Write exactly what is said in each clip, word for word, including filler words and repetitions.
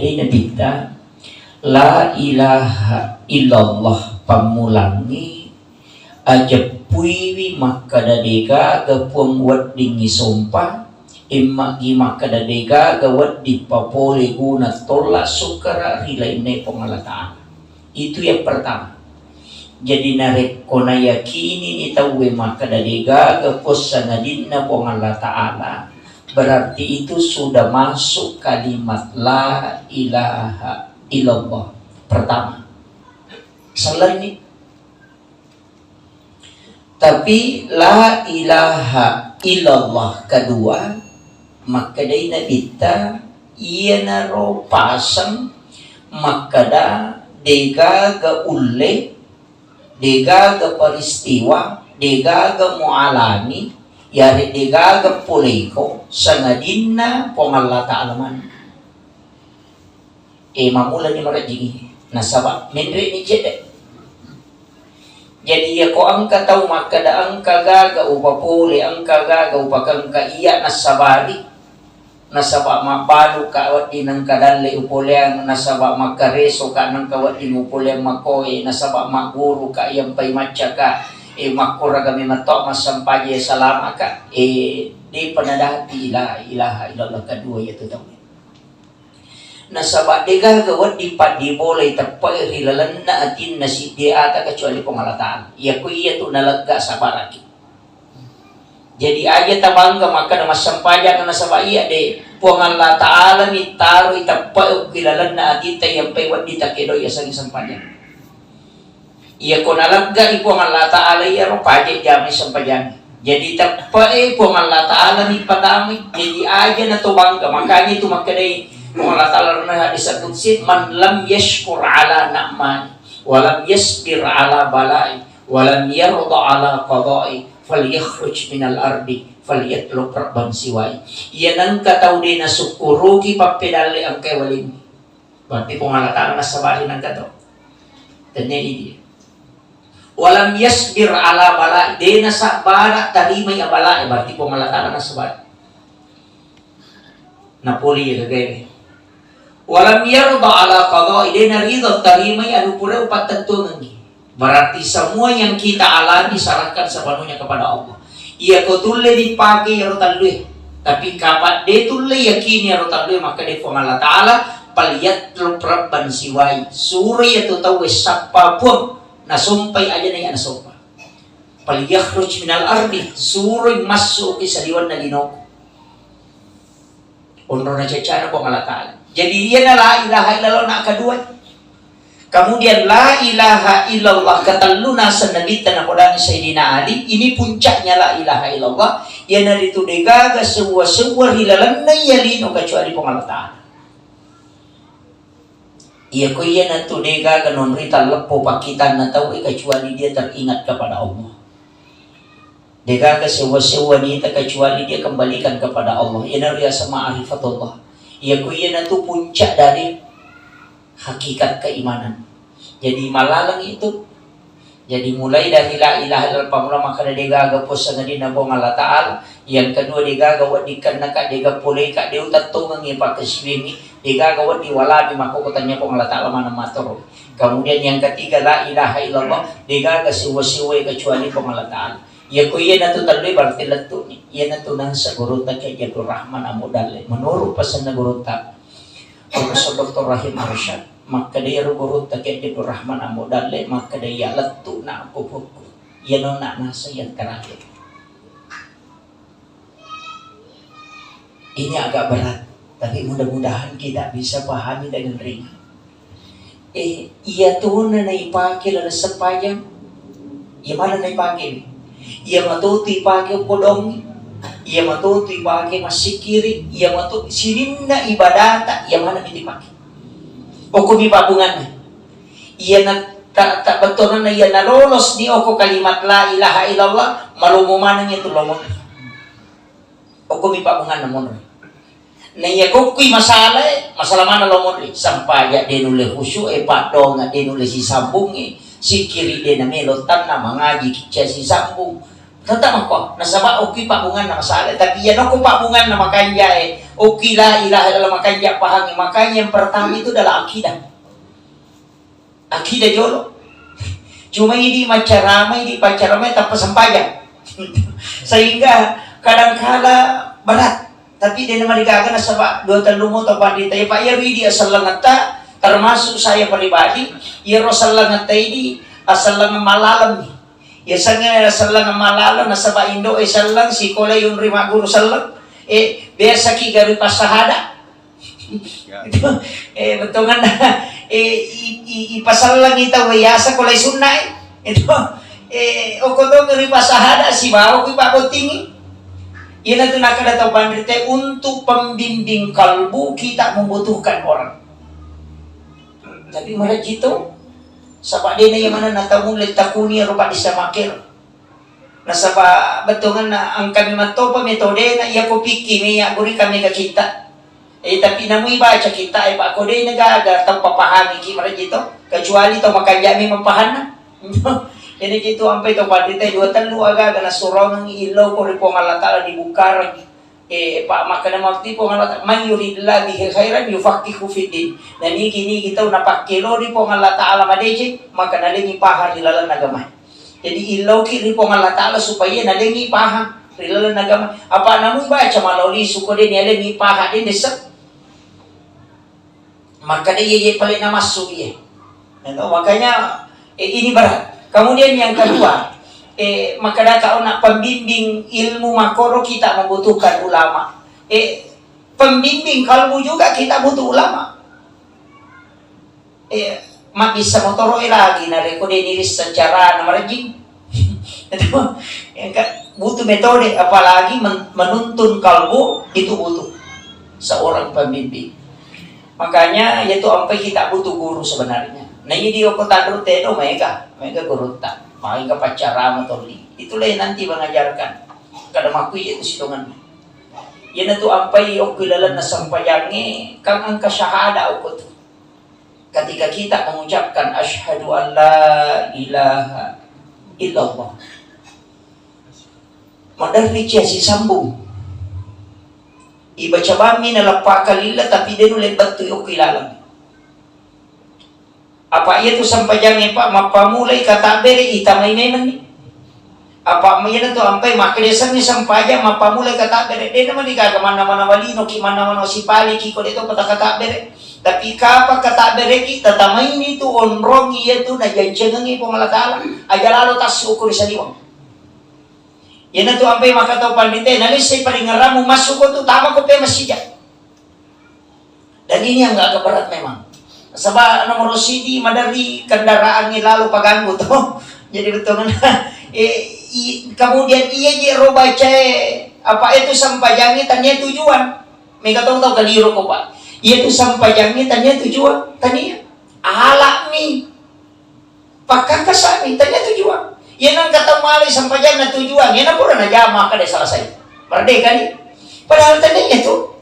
Nabitta, la ilaha illallah pammulangngi ajeppuiwi makkada degaga puang weddingngi sompa, emma'gi makkada degaga wedding papole guna tolla sukkara ri lainna Puang Allah Ta'ala. Itu yang pertama. Jadi narekko nayakinini tauwe makkada degaga puang sangadinna Puang Allah Ta'ala, berarti itu sudah masuk kalimat la ilaha illallah pertama. Sellenni. Tapi la ilaha illallah kedua, makkedai Nabitta, iyanaro paseng makkada degaga ulle, degaga peristiwa, degaga mualani, yare degaga poleiko, sangadinna Puang Allah Ta'ala maneng. E, mammulani marejjingngi, nasaba menre'ni cedde. Jadi, iyako engka tau makkada, engka gaga upapole, engka gaga upakengka, iya nassabari, nasaba mabbaluka wedding nengka dalle upoleang, nasaba makkaresoka nengka wedding upoleang makkoe, nasaba magguruka iyampai maccaka, e, makkoraga memang to massampaje salamaka, e, depa nadati la ilaha illallah kedua iyatu tau. Nasaba degaga wedding paddibolai teppe'e ri lalenna atinna siddi ata kecuali Puang Allah Ta'ala. Iyako iyatu nalegga sabaraki. Jadi aja tabangga makkada massempajang nasaba iya de Puang Allah Ta'ala mittaroi teppe'e ri lalenna atitta iyampai wedding takedoi yasengnge sempajang. Iyako naleggai Puang Allah Ta'ala iyaro paje jamai sempajang. Jadi teppe'e Puang Allah Ta'ala ni patamai. Jadi aja na to bangga. Makanya itu makkedai Puang Allah Ta'ala dalam hadis qudsi, "Man lam yashkur ala na'mai, wa lam yasbir ala balai, wa lam yarda ala qadai, falyakhruj minal ardi, falyatlub rabban siwai." Iya nengka tau de nasukkuruki pappedalle engkai walinni. Berarti Puang Allah Ta'ala nassabari nengka to. Tennai dia. Walam yasbir ala bala'i, de nasabara tarimai abala'i, berarti Puang Allah Ta'ala nassabari. Napoli ya gagae. Walam yarda ala qada'i, de narida tarimai anu pura upattentuangengngi. Berarti semua yang kita alami serahkan sepenuhnya kepada Allah. Iyako tulle dipake iyaro tallue. Tapi kapang de tulle yakini iyaro tallue, makkeda Puang Allah Ta'ala, "Falyatlub rabban siwai." Suroi iyatu tauwe sappa puang, nasompai aja na iya nasompa. "Falyakhruj minal ardi," suroi massuki saliwenna linoku. Onrona cacana Puang Allah Ta'ala. Jadi, iyana la ilaha illallah na kedua. Kemudian, la ilaha illallah ketellu naseng Nabitta napodangi Sayyidina Ali, ini puncaknya la ilaha illallah, iyanaritu degaga sewwa-sewwa ri lalenna iya lino kecuali Puang Allah Ta'ala. Iyako iyanatu degaga nonrita leppo pakkitanna tauwe kecuali dia teringat kepada Allah. Degaga sewwa-sewwa nita kecuali dia kembalikan kepada Allah. Iyana riaseng ma'rifatullah. Iyako iyanatu puncak dari hakikat keimanan. Jadi malaleng itu. Jadi mulai dari la ilaha illallah, pammula makkeda degaga puang sangadinna Puang Allah Ta'ala. Yang kedua, degaga wedding kennaka, dega poleka, de utettongengngi pakkasiwiangngi, degaga wedding walami makkoko tanya Puang Allah Ta'ala maneng matoro. Kemudian yang ketiga, la ilaha illallah, degaga sewwa-sewwa kecuali Puang Allah Ta'ala. Iyako iyanatu tellue berarti lettu'ni. Iyanatu naseng gurutta Kiai Haji Abdul Rahman Ambo Dalle. Menurut pesanna gurutta, Profesor Doktor Rahim Arsyad, makkeda iyaro gurutta Kiai Haji Abdul Rahman Ambo Dalle, makkeda iya lettu'na ko pukku. Iyanona naseng yang terakhir. Ini agak berat, tapi mudah-mudahan kita bisa pahami dengan ringan. Eh, iyatona naipake laleng sempajang, iya maneng naipake. Iya matotu ipake okko dongi, iya matotu ipake massikiri, iya matotu sininna ibadata, iya maneng ipake. Okkomi pabbunganna. Iyana ta-, ta-, bettuanna iyana lolos di okko kalimat la ilaha illallah, malomo maneng itu lomo. Okkomi pabbunganna monro. Na iya kokkui masalae, masalah mana lo monri? Sampaja de nulle khusyu'e, paddonga de nulle sisambungnge, sikkiri de namelo tanna, mangaji kicca sisambung. Tetap makko, nasaba okkui pabbunganna masalae. Tapi iya nokko pabbunganna makanjae, Okki la ilaha illallah, makanja pahangi. Makanya yang pertama itu adalah akidah. Akidah jolo. Cuma idi maccaramai, idi paccaramai tanpa sempajang. Sehingga kadangkala berat. Tapi de namarigaga nasaba dua tellu moto pandita. Ya, Pak, ya, idi asellengetta, termasuk saya pribadi, ya, ro sellengetta idi aselleng malaleng. Ya, sange selleng malaleng nasaba indo e selleng, sikola yunri magguru selleng. Eh, biasa ki gari pasahada. Itu, eh, bettuanna, eh, i, i, ipasallangi tau yasa ko lai sunna, eh. Itu, eh, okko to ri pasahada sibawa kui pabbottingi. Iyana tu nakada tau panrite, untuk pembimbing kalbu kita membutuhkan orang. Tapi marajito, saba dena yang mana natamu letakuni rupa disamakir. Nasaba bettuanna engka memang topa metodena, iya ko pikki mi yaggurika mega kitta. Eh, tapi namui baca kitta e, Pak, ko de gaga tau papahami ki marajito, kecuali tau makanja memang pahanna. Jadi itu ampai tau pandita dua tellu aga-aga nasurongengi illau ko ri Puang Allah Taala dibukarengi. Eh, Pak, makkeda matti Puang Allah Taala, "Man yuridillahu bihi khairan yufaqqihhu fiddin." Nah, nigi-nigi tau napakkelori Puang Allah Taala madeceng, maka nalengi pahang ri lalenna agama. Jadi, illauki ri Puang Allah Taala supaya nalengi pahang ri lalenna agama. Apa namu baca maloli suko de nialengi pahang de dessek. Makkeda iya, iya pale namassu iya. Nah, to, makanya, eh, ini berat. Kemudian yang kedua, eh, makkeda kau nak pembimbing ilmu makoro kita membutuhkan ulama. Eh, pembimbing kalbu juga kita butuh ulama. Eh, mabbissa motoro e lagi narekko de nirisseng carana marejing. Itu, engka butuh metode, apalagi men-, menuntun kalbu itu butuh seorang pembimbing. Makanya, yaitu ampai kita butuh guru sebenarnya. Nah, ini di Oko Tanru Tedo mega, mega gurutta, mega paccarama toli. Itulah yang nanti mengajarkan. Kada makui itu sitongan. Iyana tu ampai okko lalenna sempajangnge, kan engka syahada okko tu. Ketika kita mengucapkan, "Asyhadu an la ilaha illallah." Maderri cia sisambung. Ibaca bammi naleppa kalilla, tapi de nulle bettu okko laleng. Apa iya tu sempajangnge, Pak, mappamulai katabbere itamai memenni. Apa iyana tu ampai makkedesenni sempajang mappamulai katabbere, de namani gaga manna-manna walino ki, manna-manna sipali ki, ko de to pata katabbere. Tapi kapa katabbereki, tatamaini tu onrong iya tu najancengengi Puang Allah Taala, aja lalo tassu ko ri saliweng. Iyana tu ampai makkatau pandita, nalessai paringerrammu massuko tu, tamako pe masija. Dan ini yang agak berat memang. Sebab nomor sidi maderri kendaraan ni lalu paganggu tu. Jadi betul kan? Eh, i-, kemudian iya je ro bacae apa itu sempajangi tania tujuan. Mega tong tau keliru ko, Pak. Iya tu sempajangi tania tujuan, tania. Alami. Pakkakasami, tania tujuan. Iya nang kata malai sempajanna tujuan, iya na pura najama kada selesai. Merdeka ni. Padahal tania tu.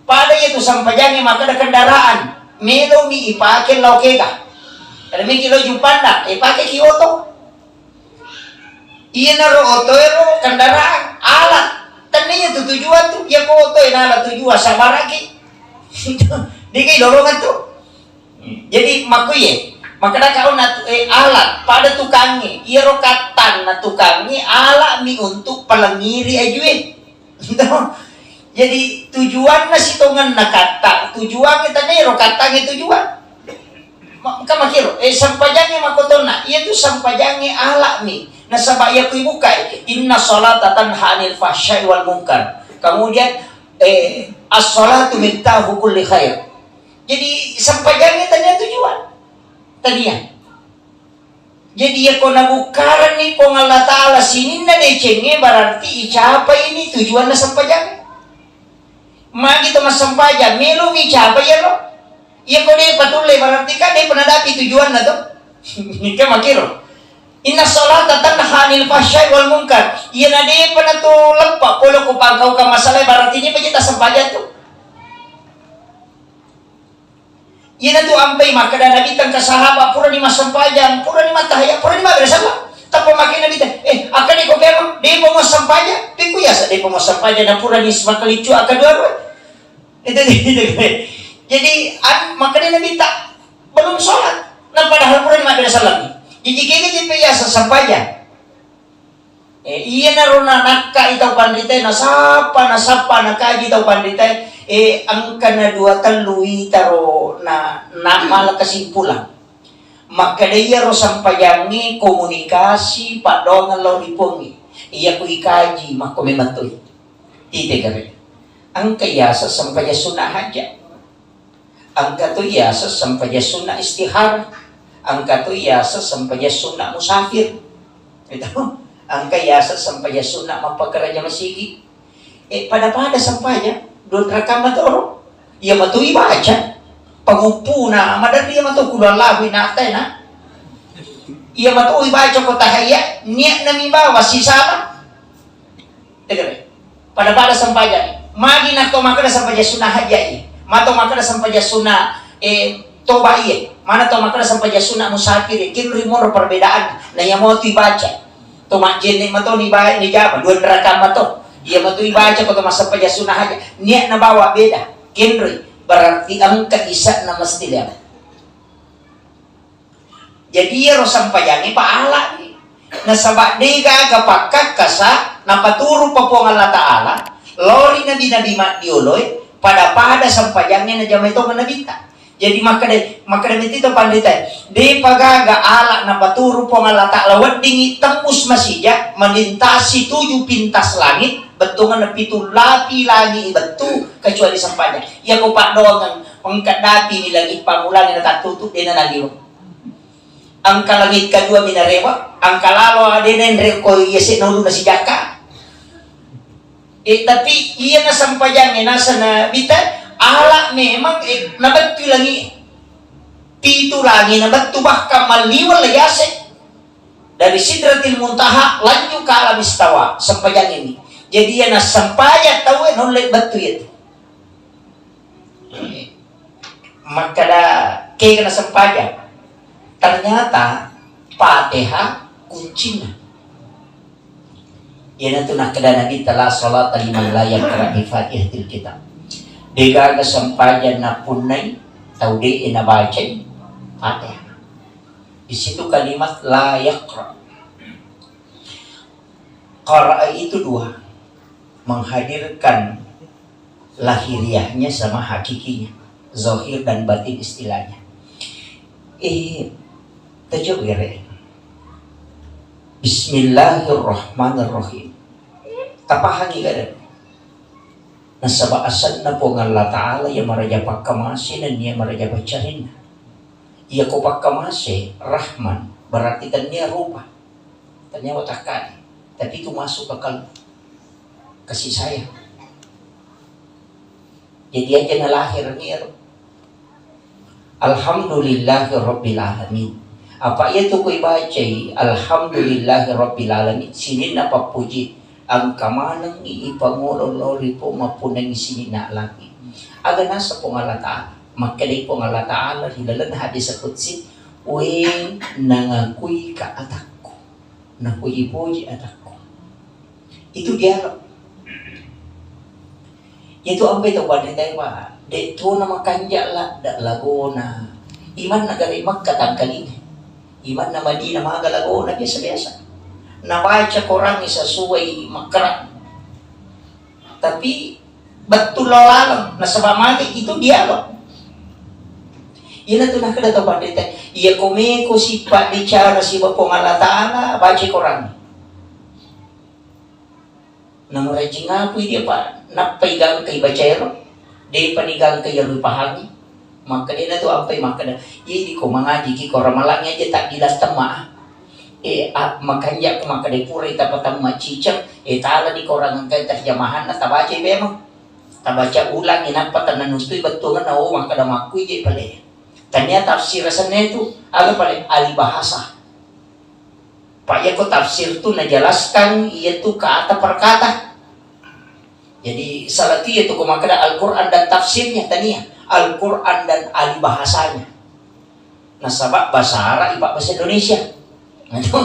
Pada iya tu sempajangi makkeda kendaraan. Melomi ipake lao kega. Kada miki lao Juppandang, ipake ki oto. Iyanaro otoero kendaraan, alat. Tania tu tujuan tu, iya ko otoe nala tujuan sabaraki. Diki lolongan tu. Jadi makkuye, makkeda kau na tu, eh, alat pada tukangnge, iyaro kattanna tukangnge alat mi untuk palengngiri ajue. Jadi tujuanna sitongenna katta, tujuangnge tanero kattangnge tujuan. Ma-, engka makkiro, eh, sempajangnge makkotonna, iya tu sempajangnge alat mi. Nasaba iya ku ibukai, "Inna sholata tanha anil fahsyai wal munkar." Kemudian, eh, "As-sholatu miftahu kulli khair." Jadi sempajangnge tania tujuan. Tania. Jadi, iya ko nabukkarenni Puang Allah Ta'ala sininna decengnge, berarti icapai ni tujuanna sempajangnge. Magi to massempajang, melomi icapai iyaro. Iya ko de patulle, berarti kan de penadapi tujuanna to. Nika makkiro. "Inna sholata tanha anil fahsyai wal munkar." Iya na de panato leppa pole ko pangkaukang masalah, berarti ni paja tassempajang tu. Iyanatu ampai makkeda Nabi tengka sahabat, purani massempajang, purani mattahiyat, purani mabbere sallang. Tappa makkeda Nabi te, "Eh, akkeda ko peang, depa massempajang?" Pekku yasa depa massempajang, na purani sipakkaliccu akkadua-dua. Itu, itu. Jadi, an-, makanya Nabi tak belum sholat. Nah, padahal pura mabbere salami. Jadi, kene je pe yaseng sempajang. Eh, iyanaro na nakkai tau panritae, nasappa, nasappa, nakaji tau panritae, eh, engkana dua tellu witaro na, na mala kesimpulan. Makkeda iyaro sempajangnge komunikasi paddoangeng lao ri Puangnge. Iya ku ikaji makko memeng toi. Tite gare. Engka yaseng sempajang sunna hajat. Engka to yaseng sempajang sunna istihara. Engka to yaseng sempajang sunna musafir. Itu. Engka yaseng sempajang sunna mappakaraja masigi. Eh, pada-pada sempajang, dua rakaat matoro. Iya matu ibaca. Panguppuna, maderri iya matu kulu Allahu inataena. Iya matu ibaca ko tahiyya, niatna mi bawa sisala. Tegere. Pada-pada sempajang. Magi na to makkeda sempajang sunna hajai. Mato makkeda sempajang sunna, eh, toba iye. Mana to makkeda sempajang sunna musafir, kinri monro perbedaan. Na iya matu ibaca. To majjenne mato ni bae ni jama, dua rakaat mato. Iya matu ibaca ko to massempajang sunna haja. Niat nabawa beda. Kenroi. Berarti engka isa'na mesti lewat. Jadi iyaro sempajangnge pa alani. Nasaba de gaga pakkakkasa napaturu pa Puang Allah Ta'ala, lori nabi-nabi maddioloe, pada-pada sempajangnge najamai tongeng nabitta. Jadi makkeda, makkeda metti to panritae, depa gaga ala napaturu Puang Allah Ta'ala weddingngi tembus masija, melintasi tujuh pintas langit, bettuanna pitu lapi langit bettu, kecuali sempajang. Iyako paddoangeng, engka dapi ni langit pammulangi natattutu, dena naliweng. Engka langit kedua mi narewa, engka lalo dena enre ko iyase naulu nasijakka. Eh, tapi iya nasempajangnge naseng Nabitta, ala memang, eh, nabettu langi, pitu langi nabettu, bahkan malliweng lagi ase. Dari Sidratil Muntaha lanjut ke alam istawa, sempajang ini. Jadi iya nasempajang tauwe nulle bettu itu. Makkeda kega nasempajang. Ternyata Fatihah kuncina. Iyanatu nakkeda Nabitta, "La salata liman la yaqra bi Fatihatil kitab." Degaga sempajang napunnai tau de nabacai Fatihah. Di situ kalimat la yaqra. Qara'a itu dua, menghadirkan lahiriahnya sama hakikinya, zahir dan batin istilahnya. Eh, tajo gere. Bismillahirrahmanirrahim. Tapahangi gere. Nasaba asenna Puang Allah Ta'ala iya maraja pakkamase nennia maraja paccarinna. Iya ko pakkamase, Rahman, berarti tennia rupa. Tennia watakkani. Tapi itu masuk ke kalbu. Kasih sayang. Jadi aja nalahir niro. Alhamdulillahi rabbil alamin. Apa iya tu ku ibacai, "Alhamdulillahi rabbil alamin", sininna pappuji, engka manengngi ipangolo lao ri Puang mappunnangi sininna langit. Aga naseng Puang Allah Ta'ala? Makkedai Puang Allah Ta'ala ri lalenna hadis qudsi, "We nangakui ka atakku, napuji-puji atakku." Itu dialog. Itu ampe to pada taiwa, de to na makanja ladda lagona. Imanna gare Mekka tangkalinga. Imanna Madinah maga lagona biasa-biasa. Nabaca Quran sesuai makkara. Tapi betul laleng nasaba mage itu dialog. Iyana tu nakkeda to pandita, iya komeko sippa bicara siba Puang Allah Ta'ala, baca Quran. Namarajing apui dia, Pak, nappai gangkai bacaero, depa ni gangkai ero ipahangi. Makkedana tu ampai makkeda, "Idi ko mangaji ki ko ramalangi aja tak dilas temma." Eh, a, makanja ko makkeda pura tapatemma ciceng, eh, tala di korang engkai terjemahanna tabacai memang. Tabaca ulang, inappa tennanutui bettuanna, oh, makkeda makkui je pale. Tania tafsir senna tu, aga pale? Ahli bahasa. Pak, iyako tafsir tu najelaskan iyatu kata per kata. Jadi salah tu iyatu ko makkeda Al-Quran dan tafsirnya, tania. Al-Quran dan ahli bahasanya. Nasaba bahasa Arab ipa bahasa Indonesia. Nah, itu.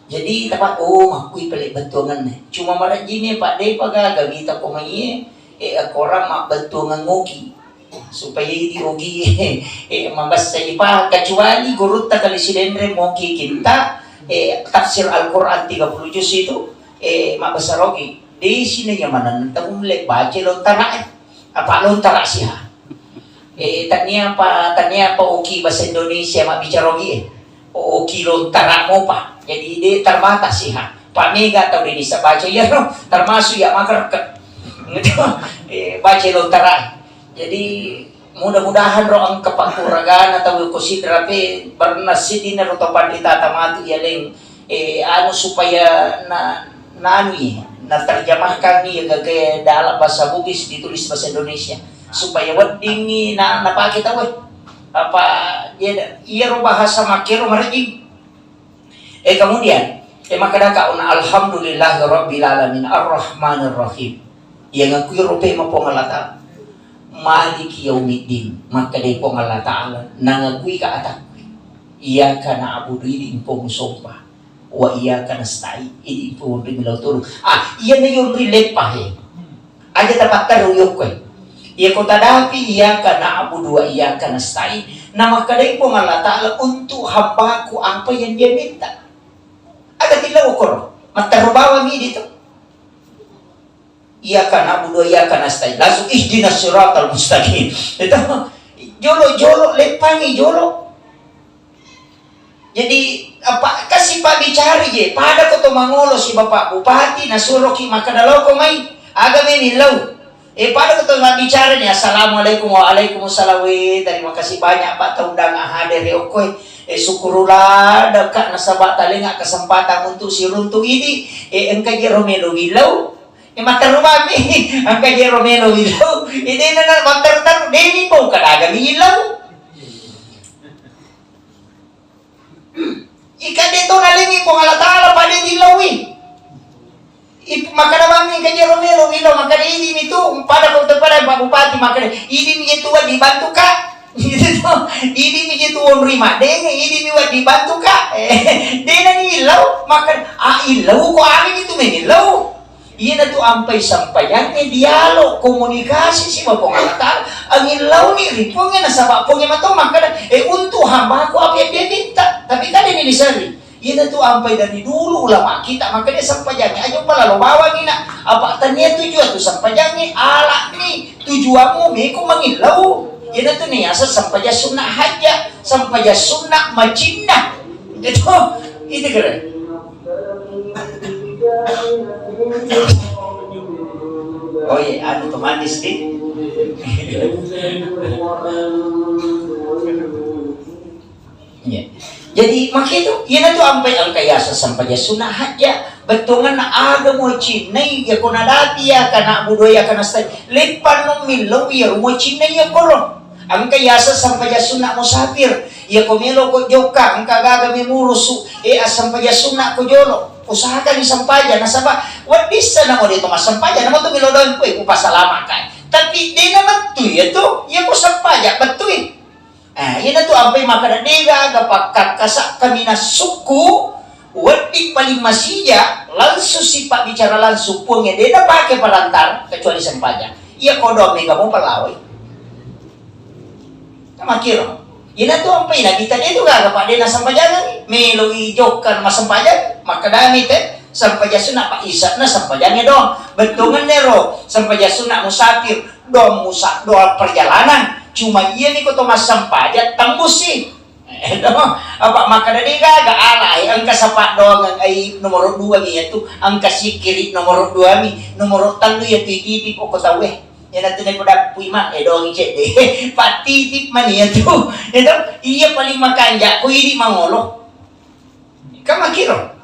Jadi tapa, oh, makkui pale bettuanganna. Cuma marajini, Pak, depa gaga mita ko maiye. Eh, akorang mabbettuangeng ogi. Supaya idi ogi, eh, mabessai pa, kecuali gurutta Kali Sidenreng moki kitta, eh, tafsir Al-Quran tiga puluh juz itu, eh, mabbessa rogi. Di sini nyamanang tau mulle baca lontara, eh. Apa lontara siha. Eh, tania pa, tania pa oki bahasa Indonesia mabbicara ogi, eh. Oki lontara mopa. Jadi de terbatas siha. Pamega tau de bisa baca iyaro, termasuk ya makerke. Gitu. Eh, baca lontara. Jadi mudah-mudahan ro engka pakkuragana tau ko Sidrap e, berna sidina ro to panritata matu iya leng, eh, anu supaya na, nanui, naterjemahkan iya gagae dalam bahasa Bugis ditulis bahasa Indonesia supaya weddingi na, napake tau e. Apa iya, iyaro bahasa makkero marejing. Eh, kemudian, eh, makkadaka ona, "Alhamdulillahi rabbil alamin, arrahmanir rahim." Iya ngakui rupe ma Puang Allah Ta'ala. "Maliki yaumiddin," makkadai Puang Allah Ta'ala, nangakui ka atakku. "Iyyaka na'budu," idi mpong sompa. "Wa iyyaka nasta'in," idi mpong ri milau tolong. Ah, iya na yonri leppa he. Aja tapatterru yokkoe. Iya ko tadapi, "Iyyaka na'budu wa iyyaka nasta'in." Namakkadai Puang Allah Ta'ala, "Untuk hambaku apa yang dia minta." Aga tillau koro. Matterru bawang idi to. "Iyyaka na'budu wa iyyaka nasta'in." Langsung, "Ihdinas siratal mustaqim." Itu jolo-jolo, leppangi jolo. Jadi, apa, kasi pabbicara je, pada ko to mangolo si Bapak Bupati, nasuroki makkada loko mai, aga memillau. Eh, pada ko to mabbicara ni, "Assalamualaikum," "Waalaikumsalam," "Weh, terima kasih banyak Pak, tau undangan hadir ya okkoe. Eh, syukurullah, deka nasaba talenga kesempatan untuk siruntu idi, eh, engka je ro melo willau." Eh, matterru bami, engka je ro melo willau. Eh, dena na matterru-terru, deni pau kadaga mi willau. Ika de to nalengi Puang Allah Ta'ala pada dilaui. Ip-, makkada mami engka je ro melo, melo, makkada idi mi tu, pada ko to pada Pak Bupati, makkada idi mi je tu dibantu ka. Idi mi je tu onri madenge, idi mi wa dibantu ka. Eh, dena ni illau, makkada, ah, illau ko ami mi tu meni illau. Iyanatu ampai sempajangnge dialog, komunikasi siba Puang Allah Ta'ala. Angillauni ri Puangnge nasaba Puangnge mato makkada, "Eh, untuk hambaku apa yang dia minta." Tapi kan ini diseri. Iyanatu ampai dari dulu ulama kita makkada sempajangnge aja upalalo bawangi nak. Apa tania tujuan tu sempajangnge, alani tujuanmu meko mangillau. Iyanatu niasa sempajang sunnah hajat, sempajang sunnah macinnah. Itu, itu kira. Oh iya, anu otomatis di. Iya. Jadi, makanya itu, iyanatu ampai engka yaseng sempajang sunnah hajat, bettuanna aga mucinnai, iya ko nadapi, iyyaka na'budu wa iyyaka nasta'in. Leppanno millau iya mucinnai iya koro. Engka yaseng sempajang sunnah musafir. Iya ko melo ko jokka, engka gaga memurusu, eh, assempajang sunnah ko jolo. Usahakan sempajang, nasaba wedding sana mo de to massempajang, namo to melo doang, eh, upasalama kai. Tapi de na bettu iya tu, iya ko sempajang bettu i. Eh, iyanatu ampai makkada de gaga pakkakkasa kaminang sukku, wedding paling masija langsung sipabbicara langsung Puangnge, de napake perantara kecuali sempajang. Iya ko doang mega mo palawai. Makkiro. Iyanatu ampai Nabitta de tu gaga pa de nasempajangi. Meloi jokka massempajang, makkadami te sempajang sunnah pa isana sempajangnge doang. Bettuanna ro sempajang sunnah musafir, doang musa-, doang perjalanan. Cuma iyami ko to massempajang tembussi. Eh, do. Apa makkada de gaga ala, eh, engka sapa doang, eh, nomor dua mi iyatu, engka sikiri nomor dua mi, nomor tellu iyatu ititip okko tauwe. Iyanatu napodappui ma, eh, doang cedde. Pattitip mani iyatu. Iyatu, iya paling makanja, ko idi mangolo. Kan makkiro.